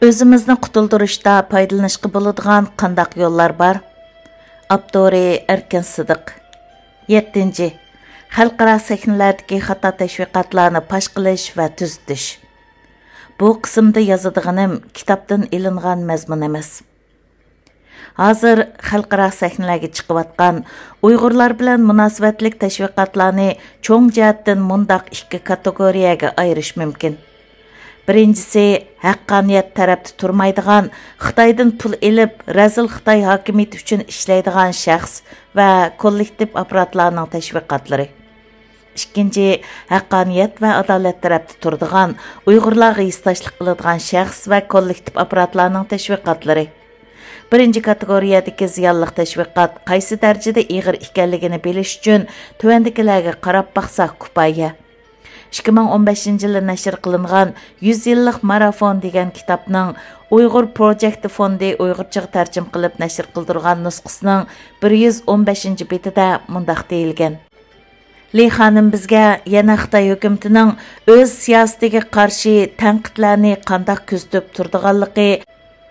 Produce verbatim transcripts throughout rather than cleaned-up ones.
ئۆزىمىزنى قۇتۇلدۇرۇشتا پايدىلىنىشقا بولىدىغان قانداق يوللار بار؟ ئاپتورى: ئەركىن سىدىق. يەتتىنچى، خەلقئارا سەھنىلەردىكى خاتا تەشۋىقاتلارنى پاش قىلىش ۋە تۈزىتىش. بۇ قىسىمدا يازىدىغىنىم كىتابتىن ئېلىنغان مەزمۇن ئەمەس. ھازىر خەلقئارا سەھنىلەرگە چىقىۋاتقان ئۇيغۇرلار بىلەن مۇناسىۋەتلىك تەشۋىقاتلارنى چوڭ جەھەتتىن مۇنداق ئىككى كاتېگورىيەگە ئايرىش مۇمكىن. بىرىنچىسى، ھەققانىيەت تەرەپتە تۇرمايدىغان، خىتايدىن پۇل ئېلىپ، رەزىل خىتاي ھاكىمىيىتى ئۈچۈن ئىشلەيدىغان شەخس ۋە كوللېكتىپ ئاپپاراتلارنىڭ تەشۋىقاتلىرى. ئىككىنچى، ھەققانىيەت ۋە ئادالەت تەرەپتە تۇرىدىغان، ئۇيغۇرلارغا ھېسداشلىق قىلىدىغان شەخس ۋە كوللېكتىپ ئاپپاراتلارنىڭ تەشۋىقاتلىرى. بىرىنچى كاتېگورىيەدىكى زىيانلىق تەشۋىقات قايسى دەرىجىدە ئېغىر ئىكەنلىكىنى بىلىش ئۈچۈن تۆۋەندىكىلەرگە قاراپ باقساق كۇپايە. ئىككى مىڭ ئون بەشىنچى يىلى نەشر قىلىنغان يۈز يىللىق مارافون دېگەن كىتابنىڭ ئۇيغۇر پروجېكتى فوندى ئۇيغۇرچىغا تەرجىمە قىلىپ نەشر قىلدۇرغان نۇسخىسىنىڭ بىر يۈز ئون بەشىنچى بېتىدە مۇنداق دېيىلگەن: لى خانىم بىزگە يەنە خىتاي ھۆكۈمىتىنىڭ ئۆز سىياسىتىگە قارشى تەنقىدلەرنى قانداق كۆزىتىپ تۇرىدىغانلىقى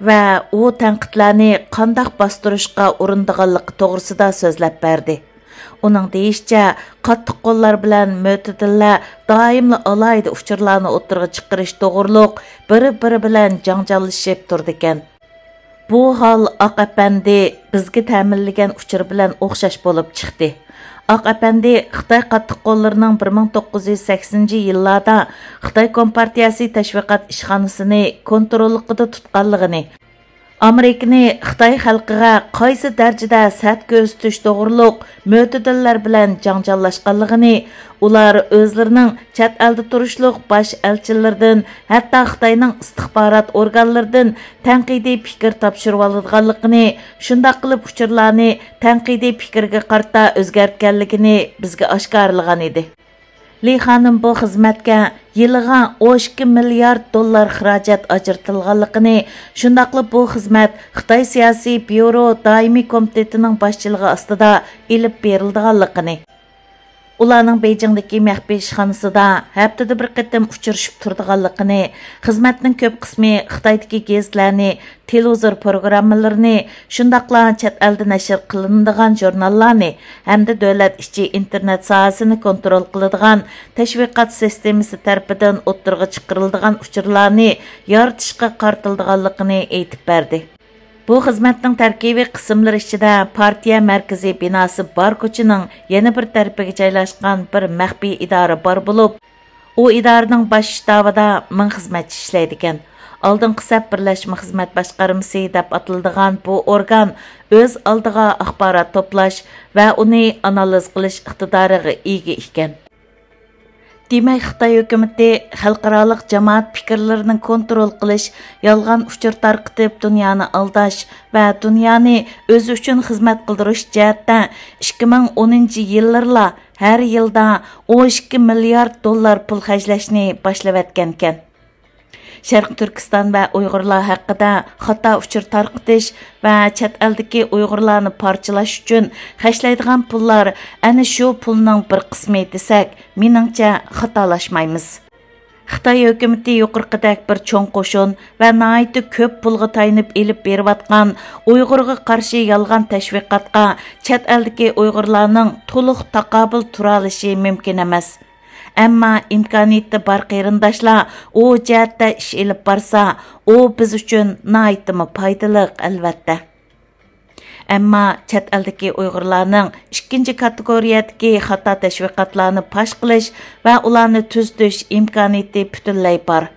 ۋە ئۇ تەنقىدلەرنى قانداق باستۇرۇشقا ئۇرۇنىدىغانلىقى توغرىسىدا سۆزلەپ بەردى. ئۇنىڭ دېيىشىچە، قاتتىق قوللار بىلەن مۆتىدىللەر دائىملا ئالاھىدە ئۇچۇرلارنى ئوتتۇرىغا چىقىرىش توغرۇلۇق بىر-بىرى بىلەن جاڭجاللىشىپ تۇرىدىكەن. بۇ ھال ئاق ئەپەندى بىزگە تەمىنلىگەن ئۇچۇر بىلەن ئوخشاش بولۇپ چىقتى. ئاق ئەپەندى خىتاي قاتتىق قوللىرىنىڭ بىر مىڭ توققۇز يۈز سەكسىنىنچى يىللاردا خىتاي كومپارتىيەسى تەشۋىقات ئىشخانىسىنى كونتروللۇقىدا تۇتقانلىقىنى، ئامېرىكىنى خىتاي خەلقىگە قايسى دەرىجىدە سەت كۆرسىتىش توغرۇلۇق مۆتىدىللەر بىلەن جاڭجاللاشقانلىقىنى، ئۇلار ئۆزلىرىنىڭ چەت ئەلدە تۇرۇشلۇق باش ئەلچىلىرىدىن، ھەتتا خىتاينىڭ ئىستىخبارات ئورگانلىرىدىن تەنقىدىي پىكىر تاپشۇرۇۋالىدىغانلىقىنى، شۇنداق قىلىپ ئۇچۇرلارنى تەنقىدىي پىكىرگە قارىتا ئۆزگەرتكەنلىكىنى بىزگە ئاشكارىلىغان ئىدى. لى خانىم بۇ خىزمەتكە يىلىغا ئون ئىككى مىليارد دوللار خىراجەت ئاجرىتىلغانلىقىنى، شۇنداقلا بۇ خىزمەت خىتاي سىياسىي بيۇرو دائىمىي كومىتېتىنىڭ باشچىلىقى ئاستىدا ئېلىپ بېرىلىدىغانلىقىنى، ئۇلارنىڭ بېيجىڭدىكى مەخپىي ئىشخانىسىدا ھەپتىدە بىر قېتىم ئۇچرىشىپ تۇرىدىغانلىقىنى، خىزمەتنىڭ كۆپ قىسمى خىتايدىكى گېزىتلەرنى، تېلېۋىزور پروگراممىلىرىنى، شۇنداقلا چەت ئەلدە نەشر قىلىنىدىغان ژۇرناللارنى ھەمدە دۆلەت ئىچى ئىنتېرنېت ساھەسىنى كونترول قىلىدىغان تەشۋىقات سىستېمىسى تەرىپىدىن ئوتتۇرىغا چىقىرىلىدىغان ئۇچۇرلارنى يارىتىشقا قارىتىلىدىغانلىقىنى ئېيتىپ بەردى. بۇ خىزمەتنىڭ تەركىبىي قىسىملىرى ئىچىدە پارتىيە مەركىزىي بىناسى بار كوچىنىڭ يەنە بىر تەرىپىگە جايلاشقان بىر مەخپىي ئىدارە بار بولۇپ، ئۇ ئىدارىنىڭ باش شتابىدا مىڭ خىزمەتچى ئىشلەيدىكەن. ئالدىنقى سەپ بىرلەشمە خىزمەت باشقارمىسى دەپ ئاتىلىدىغان بۇ ئورگان ئۆز ئالدىغا ئاخبارات توپلاش ۋە ئۇنى ئانالىز قىلىش ئىقتىدارىغا ئىگە ئىكەن. دېمەك، خىتاي ھۆكۈمىتى خەلقئارالىق جامائەت پىكىرلىرىنى كونترول قىلىش، يالغان ئۇچۇر تارقىتىپ دۇنيانى ئالداش ۋە دۇنيانى ئۆزى ئۈچۈن خىزمەت قىلدۇرۇش جەھەتتە ئىككى مىڭ ئونىنچى يىللىرىلا ھەر يىلدا ئون ئىككى مىليارد دوللار پۇل خەجلەشنى باشلىۋەتكەنىكەن. شەرقىي تۈركىستان ۋە ئۇيغۇرلار ھەققىدە خاتا ئۇچۇر تارقىتىش ۋە چەت ئەلدىكى ئۇيغۇرلارنى پارچىلاش ئۈچۈن خەجلەيدىغان پۇللار ئەنە شۇ پۇلنىڭ بىر قىسمى دېسەك، مېنىڭچە خاتالاشمايمىز. خىتاي ھۆكۈمىتى يۇقىرىقىدەك بىر چوڭ قوشۇن ۋە ناھايىتى كۆپ پۇلغا تايىنىپ ئېلىپ بېرىۋاتقان ئۇيغۇرغا قارشى يالغان تەشۋىقاتقا چەت ئەلدىكى ئۇيغۇرلارنىڭ تولۇق تاقابىل تۇرالىشى مۇمكىن ئەمەس. ئەمما ئىمكانىيىتى بار قېرىنداشلار ئۇ جەھەتتە ئىش ئېلىپ بارسا، ئۇ بىز ئۈچۈن ناھايىتىمۇ پايدىلىق، ئەلۋەتتە. ئەمما چەت ئەلدىكى ئۇيغۇرلارنىڭ ئىككىنچى كاتېگورىيەدىكى خاتا تەشۋىقاتلارنى پاش قىلىش ۋە ئۇلارنى تۈزىتىش ئىمكانىيىتى پۈتۈنلەي بار.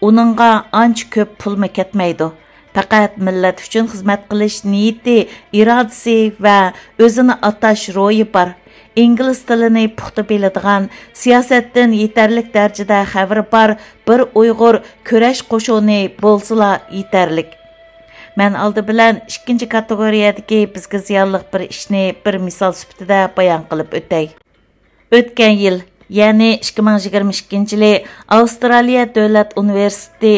ئۇنىڭغا ئانچە كۆپ پۇلمۇ كەتمەيدۇ. پەقەت مىللەت ئۈچۈن خىزمەت قىلىش نىيىتى، ئىرادىسى ۋە ئۆزىنى ئاتاش روھى بار، ئىنگلىز تىلىنى پۇختا بىلىدىغان، سىياسەتتىن يېتەرلىك دەرىجىدە خەۋىرى بار بىر ئۇيغۇر كۈرەش قوشۇنى بولسىلا يېتەرلىك. مەن ئالدى بىلەن ئىككىنچى كاتېگورىيەدىكى بىزگە زىيانلىق بىر ئىشنى بىر مىسال سۈپىتىدە بايان قىلىپ ئۆتەي. ئۆتكەن يىل، يەنى ئىككى مىڭ يىگىرمە ئىككىنچى يىلى ئاۋسترالىيە دۆلەت ئۇنىۋېرسىتېتى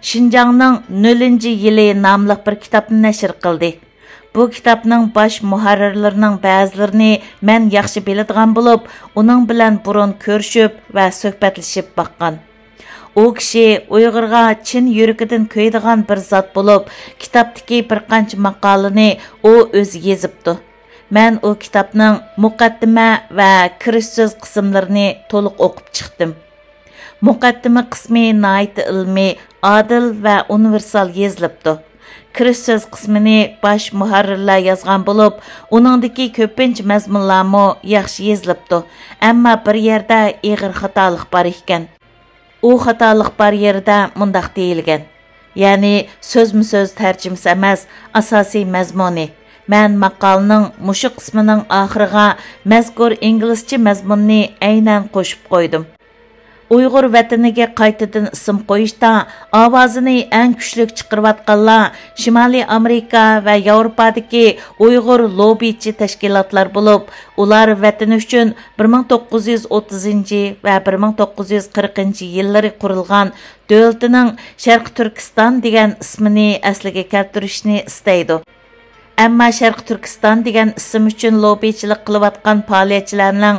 شىنجاڭنىڭ نۆلىنچى يىلى ناملىق بىر كىتابنى نەشر قىلدى. بۇ كىتابنىڭ باش مۇھەررىرلىرىنىڭ بەزىلىرىنى مەن ياخشى بىلىدىغان بولۇپ، ئۇنىڭ بىلەن بۇرۇن كۆرۈشۈپ ۋە سۆھبەتلىشىپ باققان. ئۇ كىشى ئۇيغۇرغا چىن يۈرىكىدىن كۆيىدىغان بىر زات بولۇپ، كىتابتىكى بىر قانچە ماقالىنى ئۇ ئۆزى يېزىپتۇ. مەن ئۇ كىتابنىڭ مۇقەددىمە ۋە كىرىش سۆز قىسىملىرىنى تولۇق ئوقۇپ چىقتىم. مۇقەددىمە قىسمى ناھايىتى ئىلمىي، ئادىل ۋە ئۇنىۋېرسال يېزىلىپتۇ. كىرىش سۆز قىسمىنى باش مۇھەررىرلەر يازغان بولۇپ، ئۇنىڭدىكى كۆپىنچە مەزمۇنلارمۇ ياخشى يېزىلىپتۇ، ئەمما بىر يەردە ئېغىر خاتالىق بار ئىكەن. ئۇ خاتالىق بار يېرىدە مۇنداق دېيىلگەن، يەنى سۆزمۇ سۆز تەرجىمىسى ئەمەس، ئاساسىي مەزمۇنى. مەن ماقالىنىڭ مۇشۇ قىسمىنىڭ ئاخىرىغا مەزكۇر ئىنگلىزچە مەزمۇننى ئەينەن قوشۇپ قويدۇم. ئۇيغۇر ۋەتىنىگە قايتىدىن ئىسىم قويۇشتا ئاۋازىنى ئەڭ كۈچلۈك چىقىرىۋاتقانلار شىمالىي ئامېرىكا ۋە ياۋروپادىكى ئۇيغۇر لوببىچى تەشكىلاتلار بولۇپ، ئۇلار ۋەتىنى ئۈچۈن بىر مىڭ توققۇز يۈز ئوتتۇزىنچى ۋە بىر مىڭ توققۇز يۈز قىرىقىنچى يىللىرى قۇرۇلغان دۆلىتىنىڭ شەرقىي تۈركىستان دېگەن ئىسمىنى ئەسلىگە كەلتۈرۈشنى ئىستەيدۇ. ئەمما شەرقىي تۈركىستان دېگەن ئىسىم ئۈچۈن لوببىچىلىق قىلىۋاتقان پائالىيەتچىلەرنىڭ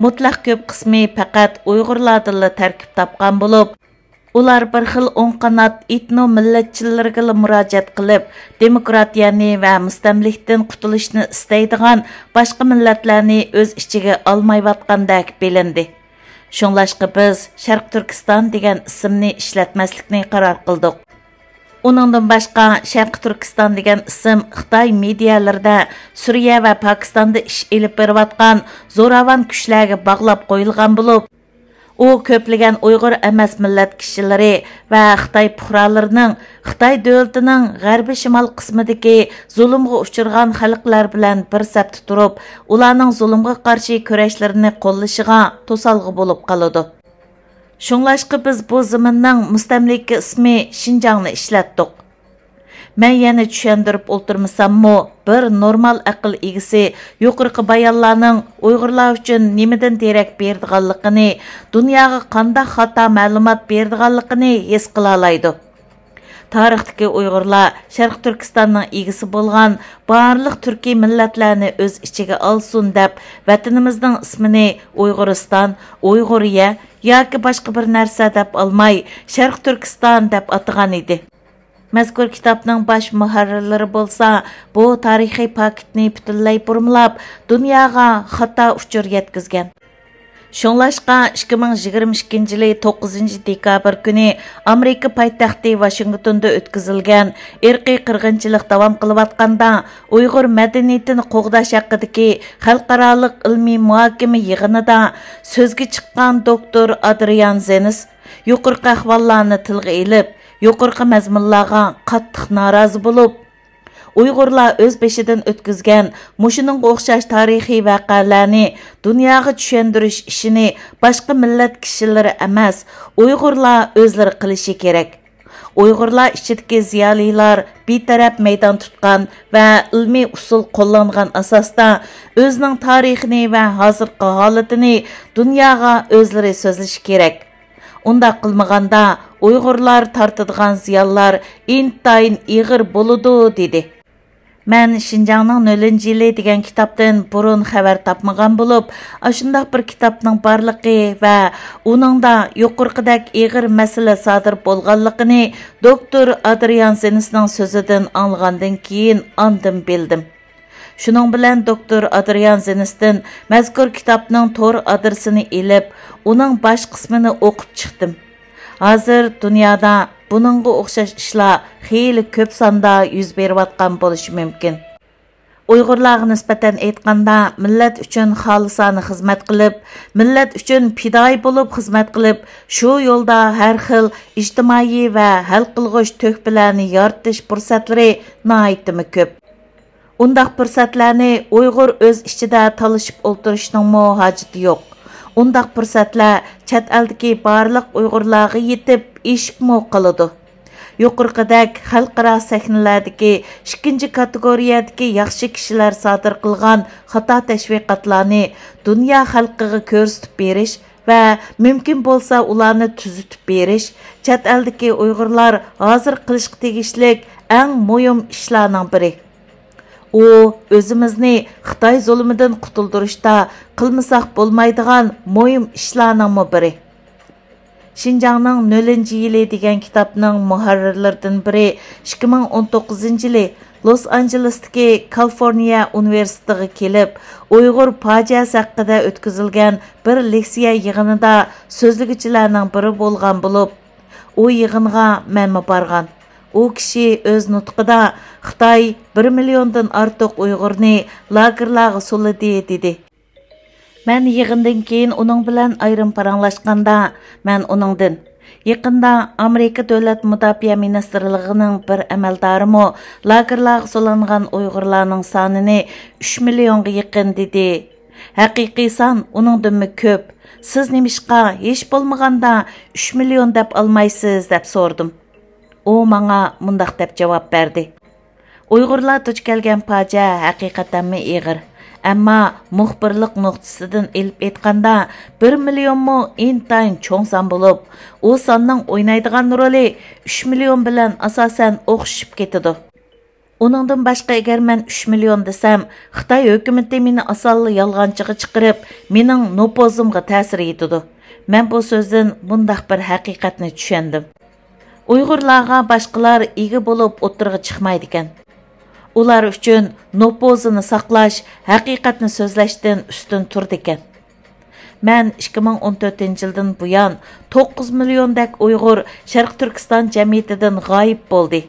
مۇتلەق كۆپ قىسمى پەقەت ئۇيغۇرلاردىنلا تەركىب تاپقان بولۇپ، ئۇلار بىر خىل ئوڭ قانات ئېتنو مىللەتچىللىرىگىلا مۇراجىئەت قىلىپ، دېموكراتىيەنى ۋە مۇستەملىكىدىن قۇتۇلۇشنى ئىستەيدىغان باشقا مىللەتلەرنى ئۆز ئىچىگە ئالمايۋاتقاندەك بىلىندى. شۇڭلاشقا بىز شەرقىي تۈركىستان دېگەن ئىسىمنى ئىشلەتمەسلىكنى قارار قىلدۇق. ئۇنىڭدىن باشقا، شەرقىي تۈركىستان دېگەن ئىسىم خىتاي مېدىيالىرىدا سۈرىيە ۋە پاكىستاندا ئىش ئېلىپ بېرىۋاتقان زوراۋان كۈچلەرگە باغلاپ قويۇلغان بولۇپ، ئۇ كۆپلىگەن ئۇيغۇر ئەمەس مىللەت كىشىلىرى ۋە خىتاي پۇقرالىرىنىڭ خىتاي دۆلىتىنىڭ غەربىي شىمال قىسمىدىكى زۇلۇمغا ئۇچرىغان خەلقلەر بىلەن بىر سەپتە تۇرۇپ، ئۇلارنىڭ زۇلۇمغا قارشى كۈرەشلىرىنى قوللىشىغا توسالغۇ بولۇپ قالىدۇ. شۇڭلاشقا بىز بۇ زېمىننىڭ مۇستەملىكە ئىسمى شىنجاڭنى ئىشلەتتۇق. مەن يەنە چۈشەندۈرۈپ ئولتۇرمىساممۇ، بىر نورمال ئەقىل ئىگىسى يۇقىرىقى بايانلارنىڭ ئۇيغۇرلار ئۈچۈن نېمىدىن دېرەك بېرىدىغانلىقىنى، دۇنياغا قانداق خاتا مەلۇمات بېرىدىغانلىقىنى ھېس قىلالايدۇ. تارىختىكى ئۇيغۇرلار شەرقىي تۈركىستاننىڭ ئىگىسى بولغان بارلىق تۈركىي مىللەتلەرنى ئۆز ئىچىگە ئالسۇن دەپ، ۋەتىنىمىزنىڭ ئىسمىنى ئۇيغۇرىستان، ئۇيغۇرىيە ياكى باشقا بىر نەرسە دەپ ئالماي، شەرقىي تۈركىستان دەپ ئاتىغان ئىدى. مەزكۇر كىتابنىڭ باش مۇھەررىرلىرى بولسا بۇ تارىخىي پاكىتنى پۈتۈنلەي بۇرمىلاپ، دۇنياغا خاتا ئۇچۇر يەتكۈزگەن. شۇڭلاشقا، ئىككى مىڭ يىگىرمە ئىككىنچى يىلى توققۇزىنچى دېكابىر كۈنى ئامېرىكا پايتەختى ۋاشىنگتوندا ئۆتكۈزۈلگەن ئىرقىي قىرغىنچىلىق داۋام قىلىۋاتقاندا، ئۇيغۇر مەدەنىيىتىنى قوغداش ھەققىدىكى خەلقئارالىق ئىلمىي مۇھاكىمە يىغىنىدا سۆزگە چىققان دوكتور ئادرىيان زېنس يۇقىرىقى ئەھۋاللارنى تىلغا ئېلىپ، يۇقىرىقى مەزمۇنلارغا قاتتىق نارازى بولۇپ، ئۇيغۇرلار ئۆز بېشىدىن ئۆتكۈزگەن مۇشۇنىڭغا ئوخشاش تارىخىي ۋەقەلەرنى دۇنياغا چۈشەندۈرۈش ئىشىنى باشقا مىللەت كىشىلىرى ئەمەس، ئۇيغۇرلار ئۆزلىرى قىلىشى كېرەك. ئۇيغۇرلار ئىچىدىكى زىيالىيلار بىتەرەپ مەيدان تۇتقان ۋە ئىلمىي ئۇسۇل قوللانغان ئاساستا ئۆزىنىڭ تارىخىنى ۋە ھازىرقى ھالىتىنى دۇنياغا ئۆزلىرى سۆزلىشى كېرەك. ئۇنداق قىلمىغاندا، ئۇيغۇرلار تارتىدىغان زىيانلار ئىنتايىن ئېغىر بولىدۇ، دېدى. مەن شىنجاڭنىڭ نۆلىنچى يىلى دېگەن كىتابتىن بۇرۇن خەۋەر تاپمىغان بولۇپ، ئاشۇنداق بىر كىتابنىڭ بارلىقى ۋە ئۇنىڭدا يۇقىرىقىدەك ئېغىر مەسىلە سادىر بولغانلىقىنى دوكتور ئادرىيان زېنسنىڭ سۆزىدىن ئاڭلىغاندىن كېيىن ئاندىن بىلدىم. شۇنىڭ بىلەن دوكتور ئادرىيان زېنستىن مەزكۇر كىتابنىڭ تور ئادرېسىنى ئېلىپ، ئۇنىڭ باش قىسمىنى ئوقۇپ چىقتىم. ھازىر دۇنيادا بۇنىڭغا ئوخشاش ئىشلار خېلى كۆپ ساندا يۈز بېرىۋاتقان بولۇشى مۇمكىن. ئۇيغۇرلارغا نىسبەتەن ئېيتقاندا، مىللەت ئۈچۈن خالىسانە خىزمەت قىلىپ، مىللەت ئۈچۈن پىدائىي بولۇپ خىزمەت قىلىپ، شۇ يولدا ھەر خىل ئىجتىمائىي ۋە ھەل قىلغۇچ تۆھپىلەرنى يارىتىش پۇرسەتلىرى ناھايىتىمۇ كۆپ. ئۇنداق پۇرسەتلەرنى ئۇيغۇر ئۆز ئىچىدە تالىشىپ ئولتۇرۇشنىڭمۇ ھاجىتى يوق. ئۇنداق پۇرسەتلەر چەت ئەلدىكى بارلىق ئۇيغۇرلارغا يېتىپ، ئېشىپمۇ قالىدۇ. يۇقىرىقىدەك خەلقئارا سەھنىلەردىكى ئىككىنچى كاتېگورىيەدىكى ياخشى كىشىلەر سادىر قىلغان خاتا تەشۋىقاتلارنى دۇنيا خەلقىگە كۆرسىتىپ بېرىش ۋە مۇمكىن بولسا ئۇلارنى تۈزىتىپ بېرىش چەت ئەلدىكى ئۇيغۇرلار ھازىر قىلىشقا تېگىشلىك ئەڭ مۇھىم ئىشلارنىڭ بىرى. ئۇ ئۆزىمىزنى خىتاي زۇلۇمىدىن قۇتۇلدۇرۇشتا قىلمىساق بولمايدىغان مۇھىم ئىشلارنىڭمۇ بىرى. شىنجاڭنىڭ نۆلىنچى يىلى دېگەن كىتابنىڭ مۇھەررىرلىرىدىن بىرى ئىككى مىڭ ئون توققۇزىنچى يىلى لوس ئانژېلېستىكى كالىفورنىيە ئۇنىۋېرسىتېتىغا كېلىپ، ئۇيغۇر پاجىئەسى ھەققىدە ئۆتكۈزۈلگەن بىر لېكسىيە يىغىنىدا سۆزلىگۈچىلەرنىڭ بىرى بولغان بولۇپ، ئۇ يىغىنغا مەنمۇ بارغان. ئۇ كىشى ئۆز نۇتقىدا، «خىتاي بىر مىليوندىن ئارتۇق ئۇيغۇرنى لاگېرلارغا سولىدى» دېدى. مەن يىغىندىن كېيىن ئۇنىڭ بىلەن ئايرىم پاراڭلاشقاندا، مەن ئۇنىڭدىن، «يېقىندا ئامېرىكا دۆلەت مۇداپىئە مىنىستىرلىقىنىڭ بىر ئەمەلدارىمۇ لاگېرلارغا سولانغان ئۇيغۇرلارنىڭ سانىنى ئۈچ مىليونغا يېقىن دېدى. ھەقىقىي سان ئۇنىڭدىنمۇ كۆپ. سىز نېمىشقا ھېچ بولمىغاندا ئۈچ مىليون دەپ ئالمايسىز؟» دەپ سورىدىم. ئۇ ماڭا مۇنداق دەپ جاۋاب بەردى: «ئۇيغۇرلار دۇچ كەلگەن پاجىئە ھەقىقەتەنمۇ ئېغىر. ئەمما مۇخبىرلىق نۇقتىسىدىن ئېلىپ ئېيتقاندا، بىر مىليونمۇ ئىنتايىن چوڭ سان بولۇپ، ئۇ ساننىڭ ئوينايدىغان رولى ئۈچ مىليون بىلەن ئاساسەن ئوخشىشىپ كېتىدۇ. ئۇنىڭدىن باشقا، ئەگەر مەن ئۈچ مىليون دېسەم، خىتاي ھۆكۈمىتى مېنى ئاسانلا يالغانچىغا چىقىرىپ، مېنىڭ نوپۇزۇمغا تەسىر يېتىدۇ.» مەن بۇ سۆزدىن بۇنداق بىر ھەقىقەتنى چۈشەندىم. ئۇيغۇرلارغا باشقىلار ئىگە بولۇپ ئوتتۇرىغا چىقمايدىكەن. ئۇلار ئۈچۈن نوپۇزىنى ساقلاش ھەقىقەتنى سۆزلەشتىن ئۈستۈن تۇرىدىكەن. مەن ئىككى مىڭ ئون تۆتىنچى يىلدىن بۇيان توققۇز مىليوندەك ئۇيغۇر شەرقىي تۈركىستان جەمئىيىتىدىن غايىب بولدى.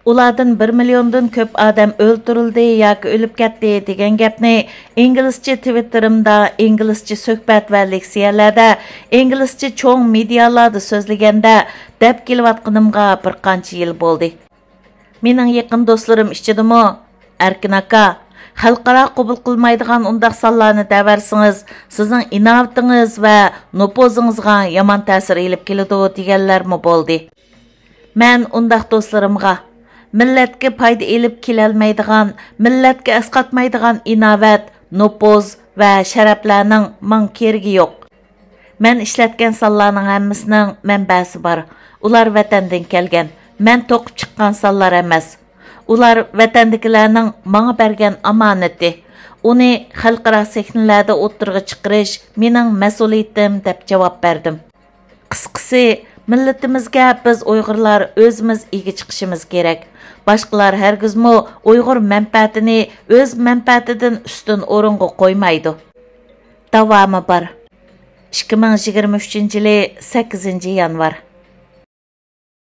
ئۇلاردىن بىر مىليوندىن كۆپ ئادەم ئۆلتۈرۈلدى ياكى ئۆلۈپ كەتتى دېگەن گەپنى ئىنگلىزچە تىۋىتتېرىمدا، ئىنگلىزچە سۆھبەت ۋە لېكسىيەلەردە، ئىنگلىزچە چوڭ مېدىيالاردا سۆزلىگەندە دەپ كېلىۋاتقىنىمغا بىر قانچە يىل بولدى. مېنىڭ يېقىن دوستلىرىم ئىچىدىمۇ، «ئەركىن ئاكا، خەلقئارا قوبۇل قىلمايدىغان ئۇنداق سانلارنى دەۋەرسىڭىز، سىزنىڭ ئىناۋىتىڭىز ۋە نوپۇزىڭىزغا يامان تەسىر ئېلىپ كېلىدۇ» دېگەنلەرمۇ بولدى. مەن ئۇنداق دوستلىرىمغا، «مىللەتكە پايدا ئېلىپ كېلەلمەيدىغان، مىللەتكە ئەسقاتمايدىغان ئىناۋەت، نوپۇز ۋە شەرەپلەرنىڭ ماڭا كېرىكى يوق. مەن ئىشلەتكەن سانلارنىڭ ھەممىسىنىڭ مەنبەسى بار. ئۇلار ۋەتەندىن كەلگەن، مەن توقۇپ چىققان سانلار ئەمەس. ئۇلار ۋەتەندىكىلەرنىڭ ماڭا بەرگەن ئامانىتى. ئۇنى خەلقئارا سەھنىلەردە ئوتتۇرىغا چىقىرىش مېنىڭ مەسئۇلىيىتىم» دەپ جاۋاب بەردىم. قىسقىسى، مىللىتىمىزگە بىز ئۇيغۇرلار ئۆزىمىز ئىگە چىقىشىمىز كېرەك. باشقىلار ھەرگىزمۇ ئۇيغۇر مەنپەئەتىنى ئۆز مەنپەئەتىدىن ئۈستۈن ئورۇنغا قويمايدۇ. داۋامى بار. ئىككى مىڭ يىگىرمە ئۈچىنچى يىلى سەككىزىنچى يانۋار.